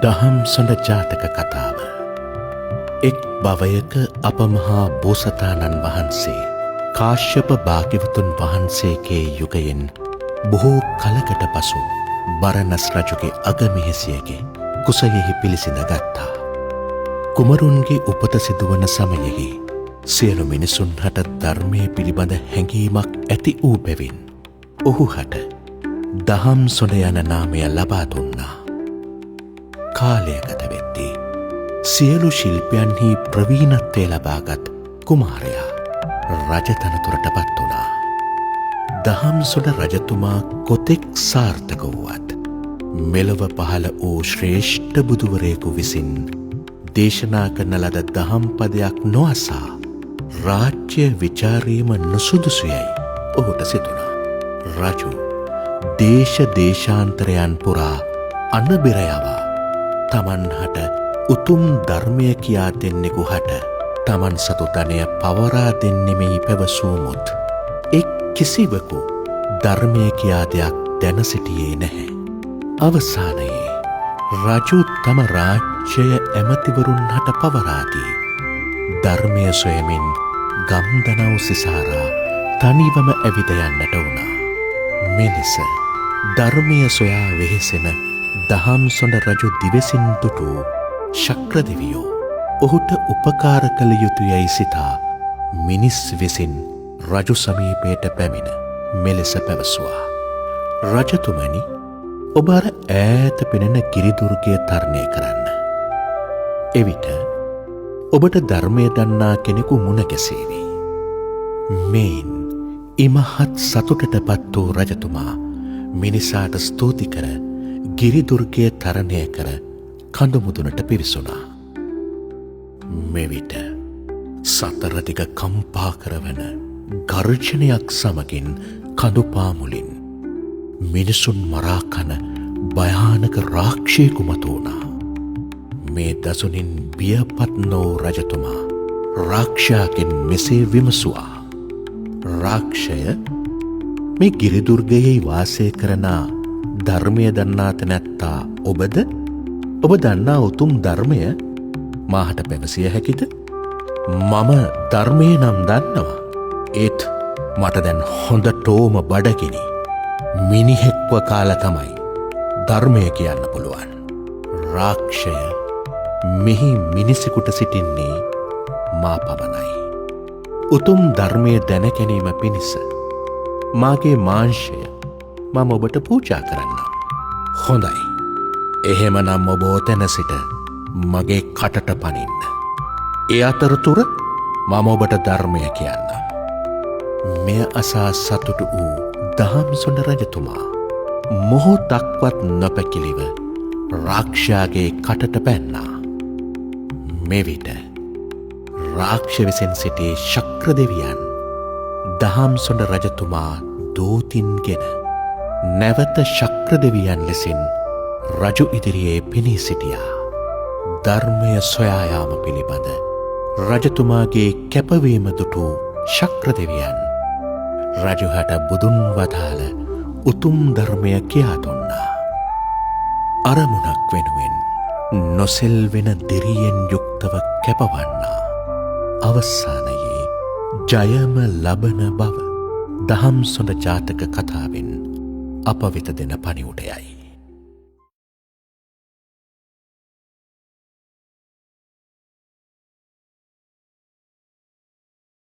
දහම්සොඬ ජාතක කතාව. එක් භවයක අප මහා බෝසතාණන් වහන්සේ කාශ්‍යප භාග්‍යවතුන් වහන්සේගේ යුගයෙන් බොහෝ කලකට පසු බරණැස් රජුගේ අගමෙහෙසියගේ කුසයෙහි පිළිසිඳ ගත්තා. කුමරුන්ගේ උපත සිදුවන සමයෙහි සියලු මිනිසුන් හට ධර්මය පිළිබඳ හැඟීමක් ඇති වූ බැවින් ඔහු හට දහම්සොඬ යන නාමය ලබා දුන්නා. කාලය ගත වෙද්දී සියලු ශිල්පයන්හි ප්‍රවීණත්වය ලබාගත් කුමාරයා රජතනතුරට පත් වුණා. දහම්සොඬ රජතුමා කොතෙක් සාර්ථක වුවත් මෙලොව පහළ වූ ශ්‍රේෂ්ඨ බුදුවරයෙකු විසින් දේශනා කරන ලද දහම් පදයක් නොඅසා රාජ්‍ය විචාරීම නුසුදුසු යැයි ඔහුට සිතුණා. රජු දේශ දේශාන්තරයන් පුරා අනබිර යවා තමන් හට උතුම් ධර්මය කියා දෙන්නෙකු හට තමන් සතු ධනය පවරා දෙන්නෙමෙයි පැවසූමුත් එක් කිසිවකු ධර්මය කියා දෙයක් දැන සිටියේ නැහැ. අවසානයේ රජු තම රාජ්‍යය ඇමතිවරුන් හට පවරා දී ධර්මය සොයමින් ගම්දනව් සිසාරා තනිවම ඇවිද යන්නට වුණා. මෙලෙස ධර්මය සොයා වෙහෙසෙන දහම්සොඬ රජු දිවසින් දුටු ශක්‍ර දෙවියෝ ඔහුට උපකාර කළ යුතු යැයි සිතා මිනිස් විසින් රජු සමීපයට පැමිණ මෙලෙස පැවසුවා. රජතුමනි, ඔබ අර ඈත පෙනෙන ගිරිදුර්ගය තරණය කරන්න. එවිට ඔබට ධර්මය දන්නා කෙනෙකු මුණ ගැසේවි. මෙයින් ඉමහත් සතුටට පත් වූ රජතුමා මිනිසාට ස්තුති කර ගිරිදුර්ගය තරණය කර කඳු මුදුනට පිවිසුණා. මෙවිට සතර දිග කම්පා කරවන ගර්ජනයක් සමගින් කඳු පාමුලින් මිනිසුන් මරා කන භයානක රාක්ෂයෙකු මතු වුණා. මේ දසුනින් බියපත් නොවූ රජතුමා රාක්ෂයාගෙන් මෙසේ විමසුවා. රාක්ෂය, මේ ගිරිදුර්ගයෙහි වාසය කරන ධර්මය දන්නා තැනැත්තා ඔබද? ඔබ දන්නා උතුම් ධර්මය මාහට පැවසිය හැකිද? මම ධර්මය නම් දන්නවා. ඒත් මට දැන් හොඳටෝම බඩගිනි. මිනිහෙක්ව කාලා තමයි ධර්මය කියන්න පුළුවන්. රාක්ෂය, මෙහි මිනිසෙකුට සිටින්නේ මා පමණයි. උතුම් ධර්මය දැන ගැනීම පිණිස මාගේ මාංශය මම ඔබට පූජා කරන්නම්. හොඳයි. එහෙමනම් ඔබ ඔතැන සිට මගේ කටට පනින්න. ඒ අතරතුර මම ඔබට ධර්මය කියන්නම්. මෙය අසා සතුටු වූ දහම්සොඬ රජතුමා මොහොතක්වත් නොපැකිලිව රාක්ෂයාගේ කටට පැන්නා. මෙවිට රාක්ෂ විසින් සිටි ශක්‍ර දෙවියන් දහම්සොඬ රජතුමා දූතින්ගෙන නැවත ශක්‍ර දෙවියන් ලෙසින් රජු ඉදිරියේ පෙනී සිටියා. ධර්මය සොයා යාම පිළිබඳ රජතුමාගේ කැපවීම දුටු ශක්‍ර දෙවියන් රජුහට බුදුන් වදාළ උතුම් ධර්මය කියා දුන්නා. අරමුණක් වෙනුවෙන් නොසෙල්වෙන දිරියෙන් යුක්තව කැපවන්නා අවසානයේ ජයම ලබන බව දහම්සොඬ ජාතක කතාවෙන් අප වෙත දෙන පණිවුඩයයි.